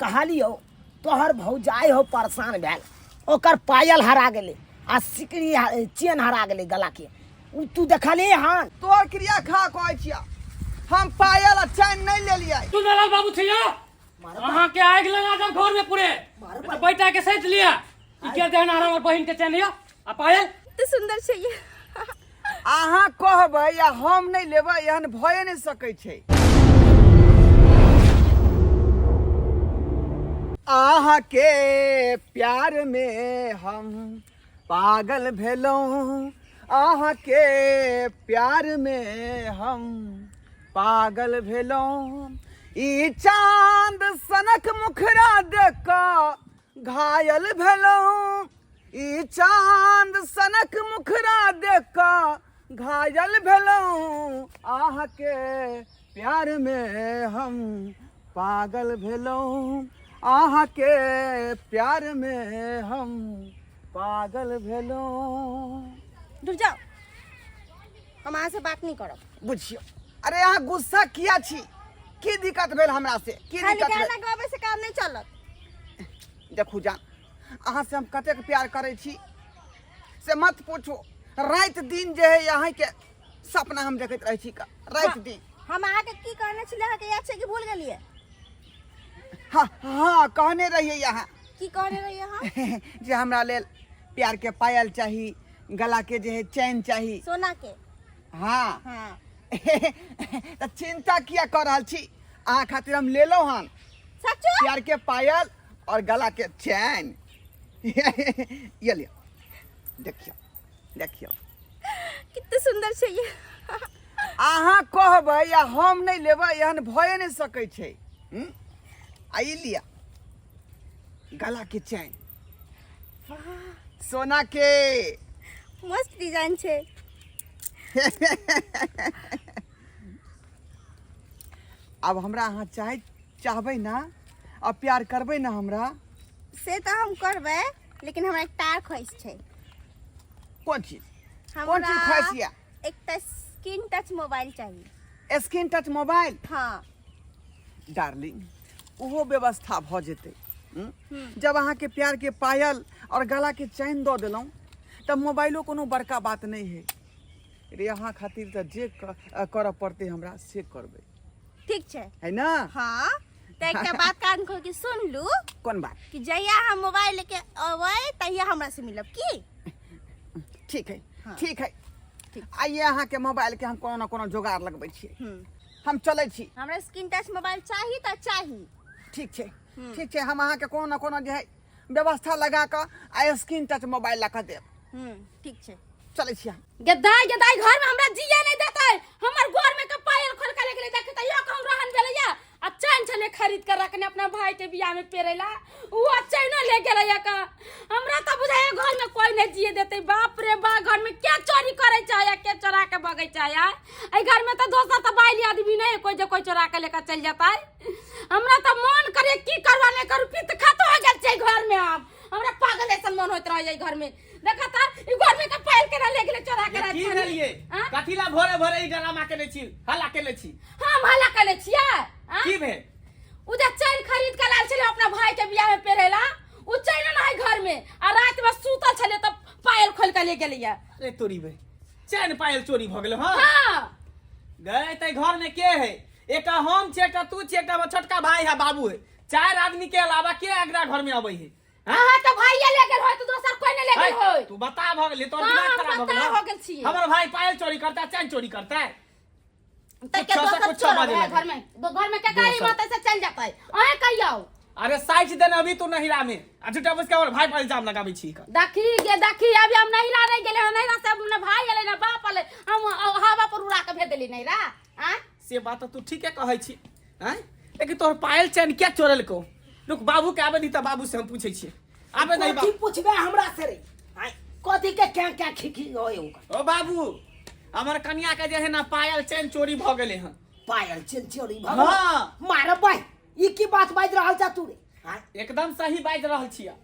कहलियौ तोहर भौजाइ हो परेशान भेल ओकर पायल हरा गेलै आ सिकड़ी चेन हरा गेलै गलाके उ तू देखली हन तोहर क्रिया खा कहै छिया हम पायल आ चैन नहि लेलियै सुंदरलाल बाबू छिया अहाँ के आगि लगा देब घर में पूरे तो बैठा के सैत लिया ई के देना हमर बहिन के चैन लिया आ पायल कते सुंदर छै ये अहाँ कहबै आ हम नहि लेबै एहन भए नहि सकै छै अहाँके प्यार में हम पागल भेलहुँ अहाँके प्यार में हम पागल भेलहुँ ई चाँद सनक मुखरा देख कऽ घायल भेलहुँ ई चाँद सनक मुखरा देख कऽ घायल भेलहुँ अहाँके प्यारमे हम पागल भेलहुँ अहाँके प्यारमे हम पागल भेलहुँ दूर जाओ हम अहाँ से बात नहीं करब बुझियौ अरे अहाँ गुस्सा किया छी की दिक्कत भेल हमरा से की खाली दिक्कत भेल गाना गाबै से काम नहीं चलत देखू जान अहाँ से हम कतेक प्यार करै छी से मत पूछू राति दिन जे है अहाँके सपना हम देखैत रहै छी राति दिन हम अहाँके की कहने छलियै अहाँके याद छै कि भूल गेलियै हाँ हाँ कहने रहियै अहाँ की कहने रहियै अहाँ जे हमरा लेल प्यार के पायल चाही गला के जे है चैन चाही सोना के हाँ हाँ तऽ चिंता किया कऽ रहल छी अहाँ खातिर हम लेलहुँ हन सचो प्यार के पायल और गला के चैन ये लियो देखियो देखियो कते सुंदर छै ये अहाँ कहबै या हम नहि लेबै एहन भए नहि सकै छै हम्म? आ ई लिअ गला के चैन सोना के मस्त डिजाइन छै आब हमरा अहाँ चाहे चाहबै ना आ प्यार करबै ना हमरा से तऽ हम करबै लेकिन हमरा एकटा आर ख्वाहिश छै कोन चीज कोन चीज ख्वाहिश यऽ एकटा स्क्रीन टच मोबाइल चाही स्क्रीन टच मोबाइल हाँ डार्लिंग ओहो व्यवस्था भऽ जेतै हम्म? जब अहाँके प्यारके पायल और गलाके चैन दऽ देलहुँ तब मोबाइलो कोनो बड़का बात नहि है रे अहाँ खातिर तऽ जे करऽ पड़तै हमरा से करबै ठीक छै है ना हाँ तऽ एकटा बात कान खोल के सुन लू कोन बात कि जहिया हम मोबाइल लेके अबै तहिया हमरा से मिलब की ठीक है हाँ। ठीक है ठीक। आइए अहाँके मोबाइलके हम कोनो ने कोनो जोगाड़ लगबै छियै हम्म। हम चलै छी हमरा स्क्रीन टच मोबाइल चाही तऽ चाही ठीक छै ठीक छै हम अहाँके कोनो ने कोनो जे है व्यवस्था लगा कऽ आ स्क्रीन टच मोबाइल लऽ कऽ देब ठीक छै चलै छी हम गदाई गदाई घर में हमरा जिए नहीं देते हमर गोर में के पायल खोल के ले गेलै देखे तैयो कहूं रहन भेलैया आ चैन छले खरीद कर रखने अपना भाई के बियाह में पेरेला वो चैनो ले गेलै का हमरा तो बुझाए घर में कोई नहीं जिए देते बाप रे बा घर में क्या चोरी करे चाहे के चोरा के भगे चाहे एहि घर में तो दोसर तो बाइली आदमी नहीं है कोई जो कोई चोरा के लेकर चल जाता है हमरा तो मन करे की करवा नहीं करू पित्त खत्म हो गेल छै घर में आब हमरा पागल ऐसन मन होइत रहे घर में देखा ता ई घर में के पायल के ना ले गेले चोरा के ये की राख भेलिए आँ? कथी ला भोरे भोरे ई ड्रामा केने छी हल्ला केने छी हम हल्ला केने छियै आँ? की भेल उ जे चैन खरीद के लाल छलै अपना भाई के बियाह में पहिरेला उ चैन ना है घर में आ रात में सुतल छलै तऽ पायल खोल के ले गेलैया अरे तोरी बे चैन पायल चोरी भ गेल हां हां गए ते घर में के है एकटा हम छी एकटा तू छी एकटा हमर छोटका भाई है बाबू है चार आदमी के अलावा के अगला घर में अबै है हाँ? अहाँ तऽ भाइये ले गेल होय तऽ दोसर कोई नहीं ले गेल है, होय तू बता भ गेली तोर कहाँ दिमाग हम खराब हो बता गेल हो गेल छियै? हमर भाई पायल चोरी करता है चैन चोरी करता है तऽ के कुछो से दोसर कुछो चोर बाजे है लगे। घर में दो घर में के गाड़ी दोसर। माता से चल जाता है अहाँ कहियो अरे 60 दिन अभी तू नहिरा में आ झूठा फूस के हमर भाई पर इल्जाम लगाबै छी का देखी गे देखी अभी हम नहिरा नहीं गेले हन नहिरा से अपने भाई एले ना बाप एले हम हवा पर उड़ा के भेज देली नहिरा आँ से बात तो तू ठीके कहै छी हैं लेकिन तोहर पायल चैन क्या चोरलको रुक बाबू के आबे दी त बाबू से हम पूछै छियै आबे नहीं कथी बाबू पूछबे हमरा से रे आँय, कथी के क्या क्या खिखी होय ओकर ओ बाबू हमर कनिया के जे है ना पायल चैन चोरी भ गेलै हन पायल चेन चोरी भऽ गेल। हाँ। मारब भाई ई की बात बाजि रहल छा तू रे आँय, एकदम सही बाजि रहल छियै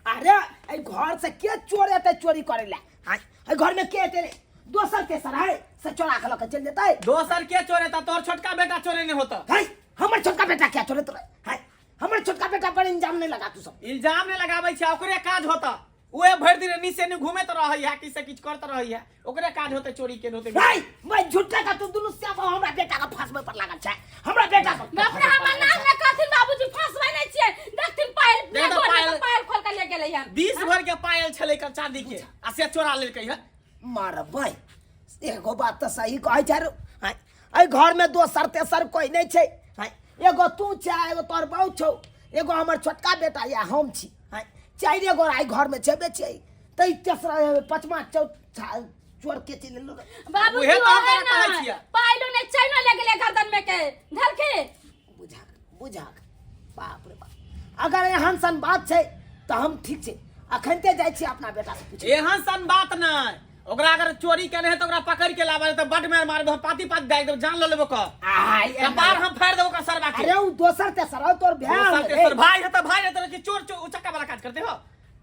अरे एहि घर से के चोर एतै चोरी करे ला आँय, एहि घर में के एतै रे दोसर तेसर है से चोरा के लऽ के चलि जेतै दोसर के चोरेता तोहर छोटका बेटा चोरे नहीं होता है हमर छोटका बेटा क्या चोरेत रहे है हमर छोटका बेटा पर इंजाम नहीं लगा तू सब। इल्जाम नहीं लगाबै छै, ओकरे काज होता। उहे भरि दिन नीचे नी घूमे तो रहै है, किसे किछ करत रहै है, ओकरे काज होते चोरी के होते। नहीं मैं झूठा का तू दुनू से हमरा बेटा का फंसबे पर लागल छै, हमरा बेटा का। बाप रे, हमर नाम ने कहथिन बाबूजी, फंसबै नै छियै। देखथिन पायल, देख तऽ गोड़ में पायल। के पायल खोल के ले गेलै हन। 20 भर के पायल छलै कर चांदी के, आ से चोरा लेलकै है। मारबै एगो बात तऽ सही कहै छै रो। आँय, एहि घरमे दोसर तेसर कोइ नहि छै। आँय, एगो तू छै, एगो तोहर बाउ छौ, एगो हमर छोटका बेटा या हम छी। आँय, चारिए गोरा एहि घरमे छेबे छियै, तऽ ई तेसरा पचमा चौथा चोर के चलि एलौ रे? बाबूजी उहे तऽ हम ओहे तोरा कहै ने छियै। पायलो ने चैनो ले गेलै गर्दन में के धरखे। बुझाक बुझाक, बाप रे बाप, अगर एहन सन बात छै तऽ हम ठीक छै अखनते जाइ छी अपना बेटा से पूछे। एहन सन बात नहि, ओकरा अगर चोरी केने है तऽ ओकरा पकड़ के लाबे तऽ बड मार मारबे हम, पाती पाती दागि देबो, जान लऽ लेबो कर। आय, कपार हम फाड़ि देबो ओकर सरबा के। अरे उ दोसर तेसर हौ, तोर भाय दोसर हौ रे। तेसर भाय है तऽ भाय है तऽ कि चोर चोर उचक्का वाला काज करते हो।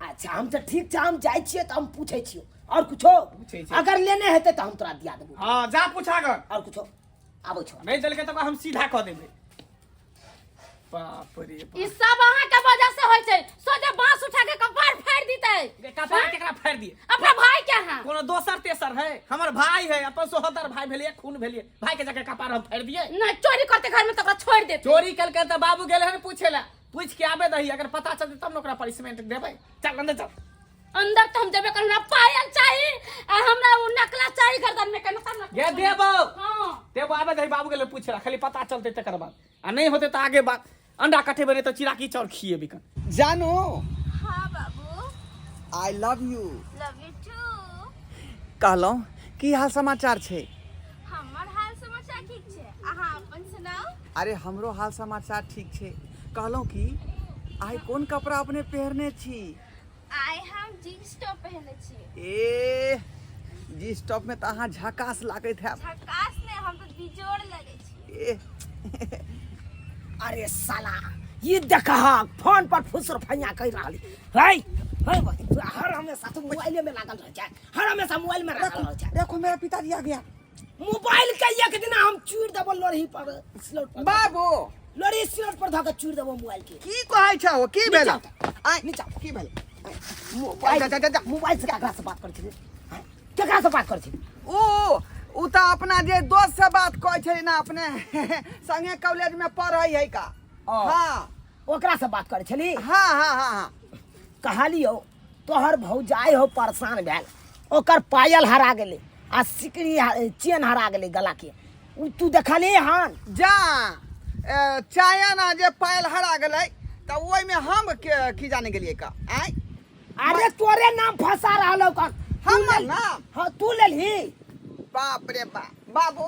अच्छा हम तऽ ठीक छै, हम जाइ छियै तऽ हम पूछै छियौ और कुछो पूछै छियै। अगर लेने हेतै तऽ हम तोरा दिया देबो। हाँ जा पूछा गर। और कुछो आबै छौ। नहि देलकै तऽ ओकरा हम सीधा कऽ देबै। बाप रे बाप। ई सब अहाँ के वजह से होय छै, सोझे बांस उठा के कपार फाड़ि दितै। कपार केकरा फाड़ि दिए? अपना भाई के। अहाँ कोनो दोसर तेसर है, हमर भाई है, अपन सोहदर भाई भेलिए, खून भेलिए, भाई के जाके कपार हम फाड़ि दिए? नहीं, चोरी करते घर में तो ओकरा छोड़ देते। चोरी केलकै तऽ बाबू गेलै हन पूछे ला, पूछ के आबे दही, अगर पता चलतै तब ने ओकरा पनिशमेंट देबै। चल अंदर चल। अंदर तो हम जेबे करब, हमरा पायल चाही आ हमरा उ नकला चाही गर्दन में के, तब न गे देबो। हां देबो, आबे दही, बाबू गेलै पूछे ला, खाली पता चलतै तकर बाद, आ नहि होतै तऽ आगे बात। अंडा कटेबै नहि तऽ चिराकी चाउर खिएबै कन। जानू। हाँ बाबू। I love you. Love you too. कहलहुँ की हाल समाचार छै? हमर हाल समाचार ठीक छै, अहाँ अपन सुनाउ। अरे हमरो हाल समाचार ठीक छै। कहलहुँ कि आइ कोन कपड़ा अपने पहिरने छी? आइ हम जींस टॉप पहिरने छी। ए जींस टॉप में तऽ अहाँ झकास लागैत हैब। झकास नहि, हम तऽ बेजोड़ लगै छी। ए अरे साला ये देखा फोन पर फुसर फैया कह रहल है, है हर हमेशा तू मोबाइले में लागल रह जाए, हर हमेशा मोबाइल में लागल रह जाए। देखो मेरा पिताजी आ गया। मोबाइल के एक दिन हम चूर देबो लोरही पर, स्लोट पर। बाबू लोरही स्लोट पर धके चूर देबो मोबाइल के। की कहै छहो, की भेल? नीचा नीचा की भेल? मोबाइल जा, जा, जा, जा। मोबाइल से केकरा से बात करै छी? केकरा से बात करै छी? उ तऽ अपना जे दोस्त से बात कहै छै ने, अपने संगे कॉलेज में पढ़ै है का। हाँ ओकरा से बात करै छली? हाँ हाँ हाँ हाँ। कहलियौ तोहर भौजाई हो परेशान भेल, ओकर पायल हरा गेलै आ सिकड़ी चेन हरा गेलै गला के, उ तू देखली हन? जा चायन आ जे पायल हरा गेलै तऽ ओहिमे हम की जाने गेलियै का? आँय अरे तोरे नाम फंसा रहल हौ कन। हमर नाम? हाँ तू लेलही। बाप रे बाप, बाबू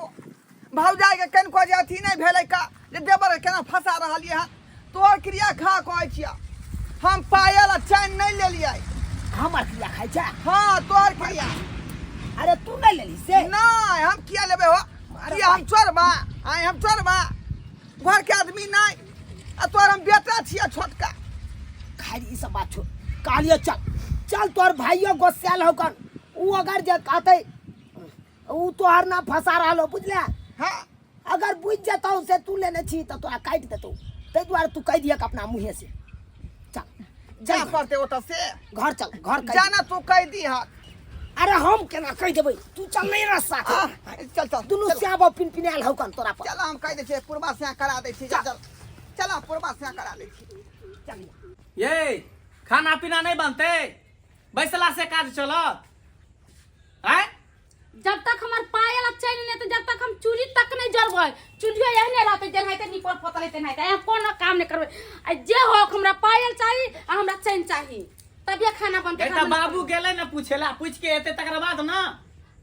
भौजाई के कनिको जे अथी नहि भेलै का जे देवर के केना फंसा रहलियै हन। तोहर क्रिया खा कहै छियै, हम पायल आ चैन नहि लेलियै। हमर क्रिया खाइ छै? हाँ तोहर क्रिया। अरे तू नहि लेलही से? नहि हम किया लेबै हो, किया हम चोरबा? आइ हम चोरबा, घर के आदमी नहि, आ तोहर हम बेटा छियै छोटका। खैर ई सब बात छोड़, कहलियो चल चल, तोहर भाइयो गोस्सायल हौ कन, उ अगर जे कहतै उ तोहर नाम फंसा रहल हो, बुझले? हाँ अगर बुझ जेतौ से तू लेने छी तऽ तोरा काटि देतौ, ताहि दुआरे तू कहि दिहक अपना मुँहे से। चल जा चल पड़तै ओतऽ से, घर चल, घर कहि जाना तू कहि दिहक। अरे हम केना कहि देबै, तू चल नहीं रह साथ। चल चल, दुनू श्याम पिन पिनायल हौ कन तोरा पर। चल हम कहि दै छियै, पूर्वा से करा दै छी। चल चल पूर्वा से करा दै छी। चल ये खाना पीना नहीं बनते, बैसला से काज चलत? आँय जब तक हमर पायल आ चैन नहीं तो जब तक हम चूल्ही तक नहीं जरबै, चूल्हियो एहने रहतै जेनाहिते निपल पोतल तेनाहिते, एहन कोनो काम नहीं करबै। आ जे हो हमरा पायल चाही आ हमरा चैन चाही, तभिए खाना बनतै। एता बाबू गेलै ने पूछे ला, पूछ के एते तकर बाद ना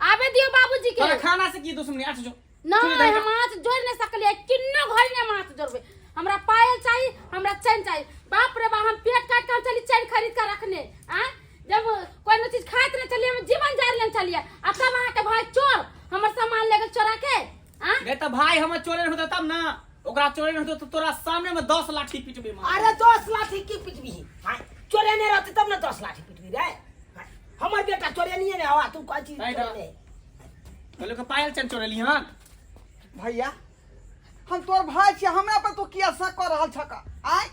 आबे दियो बाबूजी के। तोरा खाना से की दुश्मनी? आठ जो नहीं हम आँच जोड़ नहीं सकलिए, किन्नो घड़ी नहीं हम आँच जोड़बै। हमरा पायल चाही, हमरा चैन चाही। बाप रे बाप, हम पेट काट के हम चली चैन खरीद के रखने। आ जब कोई न चीज खाइत नहीं चलिए, हम जीवन जारी लेने चलिए, आ तब अहाँ के भाई चोर हमर सामान ले गेल चोरा के। आ नहीं तो भाई हमर चोरे होते तब ना, ओकरा चोरे होते तो तोरा सामने में 10 लाठी पिटबे मार। अरे 10 लाठी की पिटबी? हां चोरे नहीं रहते तब ना 10 लाठी पिटबी रे। हमर बेटा चोरे नहीं है, हवा तू कह चीज चोरे नहीं। कहलो के पायल चैन चोरेली हन। भैया हम तोर भाई छी, हमरा पर तू किया शक कर रहल छक? आय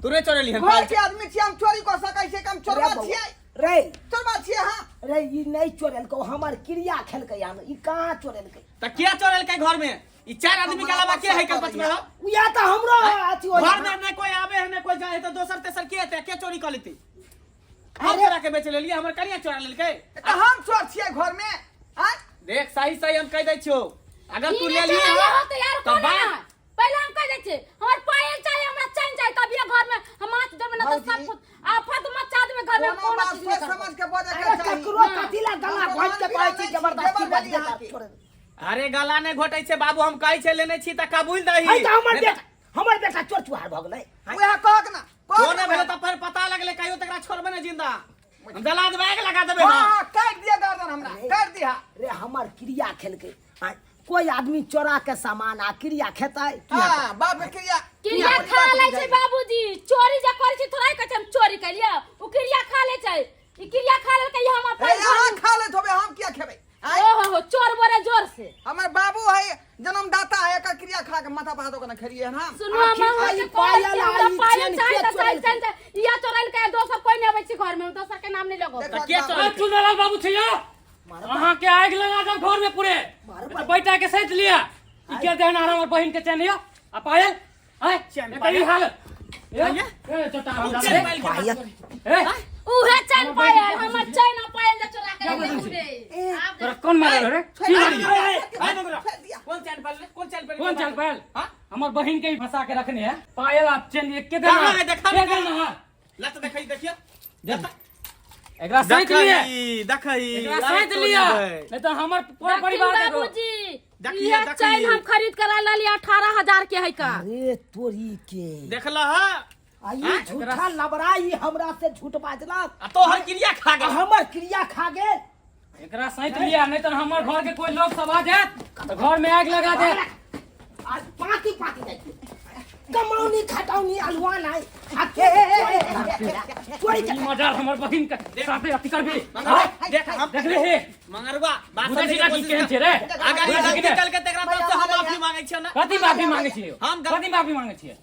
तू रे चोरेली हन घर के आदमी छियै, हम चोरी कऽ सकै छियै? हम चोरबा रे बौआ, छियै? रे चोरबा छियै? हाँ रे, ई नहि चोरेलकै, हमर क्रिया खेलकै हन। ई कहाँ चोरेलकै? त के चोरेलकै घर में? ई चार आदमी के अलावा के है कल पचमे हो? उया तऽ हमरो अथी हो। घर में नहीं कोई आवे है, नहीं कोई जाए है, तो दोसर तेसर के हेतै? के चोरी कर लेतै? हम अरे- चोरा के बेच लेलियै, हमर कनिया चोरा लेलकै। तऽ हम चोर छियै घर में? आँय? देख, सही सही हम कह दै छियौ, अगर तू ई ले नहि लिए चोरेले होतै यार। तो कोनो बात ना पहिले हम कह दै छियै, हमर पायल चाही, हमरा चैन चाही, तभिए घर में हम आँच देबै, ना तऽ भौजी, सब कुछ आफत मचा देबै घर में। कोनो कोनो बात चीज नहि सोच करबै। समझ के बजै अरे के चाही। ककरो कथी ला गला हम घोटि के भगवान कहै छी नहि छी, जबरदस्ती देवर बजबै बली अहाँके। छोड़ दे। अरे गला नहि घोटै छै बाबू, हम कहै छै लेने छी तऽ कबूल दही। है तऽ हमर नहि बेटा, हमर बेटा चोर चुहार भऽ गेलै। हैं? उएह कहक ना, कहक को ना। नहि भेलै तऽ फेर पता लगलै, कहियो तकरा छोड़बै ने जिंदा, हम जला देबै, आगि लगा देबै। हाँ हम हाँ, काटि दिअ गर्दन हमरा, काटि दिअ। रे, हमर क्रिया खेलकै। हैं? कोई आदमी चोरा के सामान आ क्रिया खेतै? हाँ, बाप के क्रिया क्रिया खा लै छै बाबूजी। चोरी जे करै छै, थोड़ा कहै छै हम चोरी केलियै। ओ क्रिया खा लै छै, ई क्रिया खा लेलकै ई हम हे अपन अहाँ खा लेत होबै, हम किया खेबै? आँय? ओ हो हो, चोर बोरे जोर से। हमर बाबू है, जन्मदाता है, एकर क्रिया खा के माथा पर हाथ ओकरा खेलिए हन हम? सुनू, हम आखिर अहाँ आई के कहै छी, पायल, हमरा आई पायल चेन चाही के तऽ चाही, चोरेलकै? चैन चाही। इहा चोरेलकै, दोसर कोइ नहि अबै छै घर में, दोसर के नाम नहि लगो। देखो, तऽ के चोरेलकै? चुनालाल बाबू छै यौ, अहाँ के आगि लगा देब घर में पूरे। मारबै। बैठा के सैत लिया। ई के देहना हमर बहिन के चैन यौ आ पायल? आय चैन एकर ई पायल? हालत ए ए चटा हम चैन पायल के बात पायल। करी। ए उहे चैन पायल, हमर चैन आ पायल जे चोरा के ले गेलै। तोरा कोन मारल रे? की मारल? आय मंगरा, कोन चैन पायल रे? कोन चैन पायल? कोन चैन पायल? हाँ? हमर बहिन के ही फंसा के रखने है। पायल आ चैन एक के देना। कहाँ है? देखा के ना। देना है? लत देखै, देखियो। देख, एकरा सैत लिए। देखही देखही, एकरा अरे सैत तोरी लिया, बे। नहीं तो हमर पूरा देखिन परिवार देखो। बाबूजी, देखिए, इहे देखिए। चैन हम खरीद के लानलियै 18,000 के है का। अरे तोरी के देखला हा? आ ई झूठा लबरा, ई हमरा से झूठ बाजलक। आ तोहर क्रिया खा आ गेल। हमर क्रिया खा गेल। एकरा सैत लिया, नहीं तो हमर घर के कोई लोग सब आ जात तो घर में आग लगा दे। आज पाती पाती जाइ छै। कमौनी खटौनी अलुआ नहीं आ के चोरी ई मजार हमर बहिन के साथे अथी करबी? मंगरवा, देख हम देख ले हे। मंगरवा, बात बुझै छी समझै ना के की कोशिश केहन कर। छै रे? अगर ई बुझै छी गलती कि नहि? कलकै तकरा तरफ से हम माफी मांगै छियै ना। कथी माफी मांगे छियै? हम कथी माफी मांगे छियै?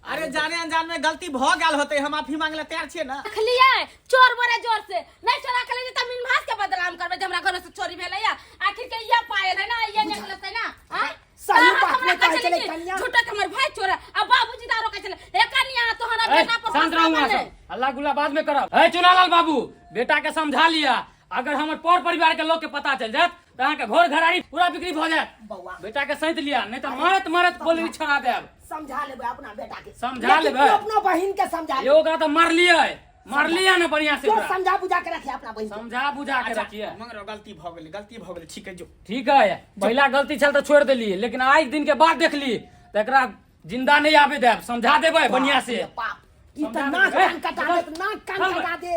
अरे जाने अनजान में गलती भ गेल होतै, हम माफी मांगे ला तैयार छियै ना। देखलियै, चोर बोरे जोर से। नहि चोरा के ले जेतै, मीन भास के बदनाम करबै जे हमरा घर से चोरी भेलै या। आखिर के इहे पायल है ना, इहे नेकलेस है ना? आँय? सही अहाँ बात हमरा नहि कहै कहै छलै छलै कि कनिया। झूठो के हमर भाई चोरा आ बाबूजी दारो कहै छलै हे कनिया, तोहरा ए, बेटा पर शांत रहू फंसाबे अहाँ नै। सब, हल्ला गुल्ला बाद में करब। हे चुनालाल बाबू, बेटा के समझा लिया। अगर हमर पर परिवार के लोग के पता चल जात तऽ अहाँके घर घराड़ी पूरा बिक्री भऽ जायत। बौआ। बेटा के सैत लिया, नहीं तऽ मारत मारत गोली छड़ा देब। समझा लेबै अपना बेटा के। समझा लेकिन लेबै। तू अपना बहिन के समझा ले। यो ओकरा तऽ मारलियै, मारलियै ने बढ़िया से तू ओकरा। समझा बुझा के रखिए अपना बहिन के। समझा बुझा के रखिए। मंगरवा, गलती भ गेलै, गलती भ गेलै, ठीक है जो। ठीक है, पहिला गलती छल तऽ छोड़ि देलियै, लेकिन आज दिन के बाद देखली तऽ एकरा जिंदा नहीं आबे देब। समझा देबै बढ़िया से। बाप, ई तऽ समझा नाक देबै। कान कटा देत, नाक कान चल कटा दे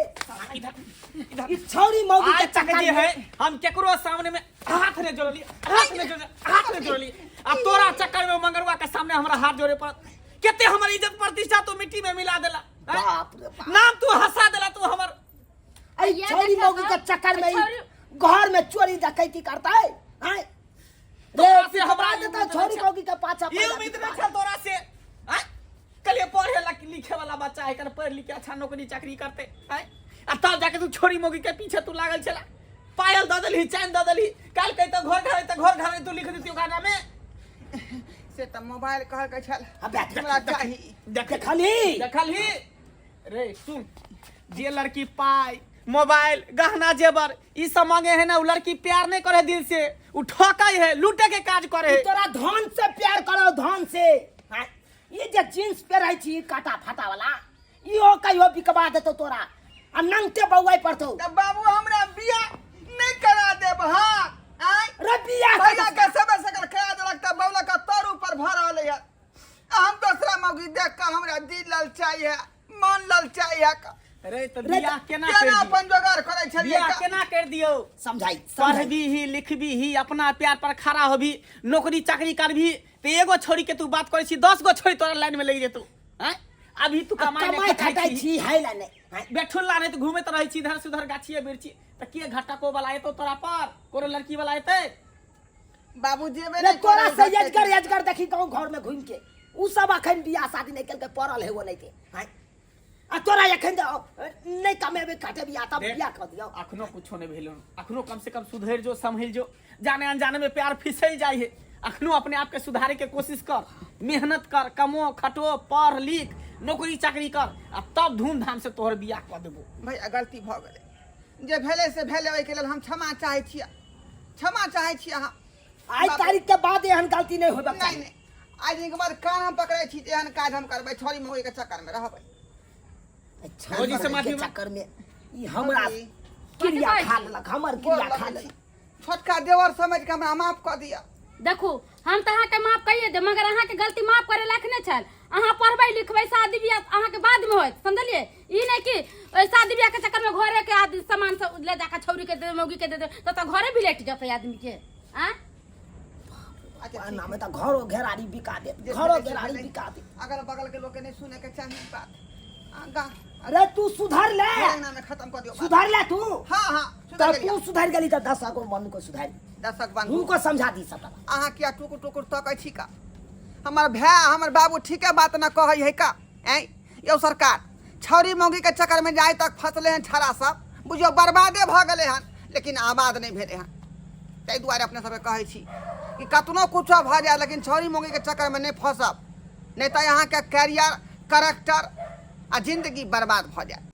ई छौरी मौगी के आज तक चक्कर जे में। है हम केकरो सामने में हाथ नहीं जोड़ली, हाथ नहीं जोड़ली, हाथ नहीं जोड़ली, आ तोरा चक्कर में मंगरवा के सामने हमरा हाथ जोड़े पड़त। केते हमर इज्जत प्रतिष्ठा तू मिट्टी में मिला देला, हैं? बाप रे बाप। नाम तू हंसा देला तू हमर। अरे ये छौरी देखा मौगी तो, के चक्कर में ई छौरी- घर में चोरी डकैती करता है, हैं? रे तोरा से हमरा हमरा ई देता उम्मीद छौरी नहीं छल। मौगी के पाछा ई पैदा उम्मीद नहीं छल तोरा से, हैं? कलिए पढ़े ला लिखे वाला बच्चा है, कर पढ़ लिख के अच्छा नौकरी चाकरी करते, हैं? आ तब जाके तू छोरी मौगी के पीछे तू लागल छला। पायल दऽ देलही, चैन दऽ देलही, काल्हि कहितो घर घर तऽ घर घर तू लिख देती ओकरा नामे। से तऽ मोबाइल कहलकै छल अबे देख, हमरा चाही। देखलही? देखलही रे? सुन, जे लड़की पाई, मोबाइल, गहना जेवर ई सब मांगे है ना, उ लड़की प्यार नहीं करे दिल से, उ ठकै है, लूटे के काज करे है। तोरा धन से प्यार करो, धन से। हाँ, ई जे जींस पहिरै छी काटा फाटा वाला, इहो कहियो बिकवा देतौ तोरा आ नंगटे बौआइ पड़तौ। तऽ बाबू, हमरा बियाह नहि करा देब? हाँ, आँय? रे बियाह भैया के सबे सकल करा देलक तऽ बौला के तर ऊपर भऽ रहल है, आ हम दोसरा मौगी देख कऽ हमरा दिल ललचाइ है, मन ललचाइ है। रे तऽ रे बियाह केना केना कर दियौ? अपन जोगाड़ करै छलियै? बियाह केना कर दियौ? समझाइ समझाइ। पढ़बी लिखबी ही, अपना प्यार पर खड़ा होबी, नौकरी चाकरी करबी तऽ एगो छोरी के तू बात करै छी, 10 गो छोरी तोरा लाइन में लागि जेतौ, आँय? अभी तू आ कमाइ कमाइ नहि खटाइ छी है ला नहि, हाँ? बेठुल्ला नहीं तऽ घूमैत रहै छी इधर से उधर गाछिए बिरछी, तऽ के घटको वाला एतौ तोरा पर? कोनो लड़की वाला एतै? बाबू जेबे रे नहि तोरा करै से छै। अजगर अजगर देखी गाँव घर में घूम के। उ सब अखन बियाह शादी नहि केलकै, पड़ल है वो नहीं थे। आँय, आ तोरा एखन नहि कमेबे खटेबी आ तब देख, बियाह कऽ दियौ। अखनो कुछो नहीं भेल हन। अखनो कम से कम सुधरि जो, संभल जो, जाने अनजाने में प्यार फिसल जाय है। अखनो अपने आप के सुधारे के कोशिश कर, मेहनत कर, कमो खटो, पढ़ लिख, नौकरी चाकरी कर, आ तब धूमधाम से तोहर बियाह कऽ देबो। भैया गलती भऽ गेलै, जे भेलै से भेलै, ओहिके लेल हम क्षमा चाहै छियै, क्षमा चाहै छी अहाँ। आइ तारीख के बाद एहन गलती नहि होबाक नहि चाही। नहि, आइ दिनके बाद कान हम पकड़ै छी जे एहन काज हम करबै, छौरी मौगी के चक्कर में रहबै। अच्छा, भौजी से माफी के चक्कर में ई हमरा भौजी। क्रिया खा लेलक, हमर गोर क्रिया खा लगै छी। लेलक। छोटका देवर समझ के हमरा माफ कऽ दिअ। देखू, हम तऽ अहाँके माफ कहिए देब, मगर अहाँके गलती माफ करे लायक नहि छल। अहाँ पढ़बै लिखबै, शादी बियाह अहाँके बाद में होयत, समझलियै? ई नहि कि ओहि शादी बियाह के चक्कर में घरे के आदमी सामान सब ले जाके छौरी के दे, मौगी के दे दे, तब तऽ घरे भी लेट जेतै आदमी के। आँय? अच्छा, ठीक एना में तऽ घरो घेरारी बिका देत, जे घरो भेलै से घेरारी भेलै। बिका देत। अगल बगल के लोग के नहीं सुने के चाही ई बात। आ, गा अरे तू सुधर ले, अंगना में खत्म कर दियो बात। सुधर ले तू। हाँ हाँ, सुधर तऽ गेलियै। तू सुधर गेली तऽ 10 गो मन को सुधार, दर्शक बंधु हुनको समझा दी सबटा बात। अहाँ किया टुकुर टुकुर तकै छी का? हमर भाय हमर बाबू ठीके बात न कहै है का? ऐं यौ सरकार, छौरी मौगी के चक्कर में जाय तक फसले हन छड़ा सब, बुझियौ बर्बादे भऽ गेलै हन, लेकिन आबाद नहि भेलै हन। ताहि दुआरे अपने सबके कहै छी कि कतनो कुछो भऽ जाय लेकिन छौरी मौगी के चक्कर में नहि फंसब, नहि तऽ अहाँके कैरियर, करेक्टर आ जिंदगी बर्बाद भऽ जायत।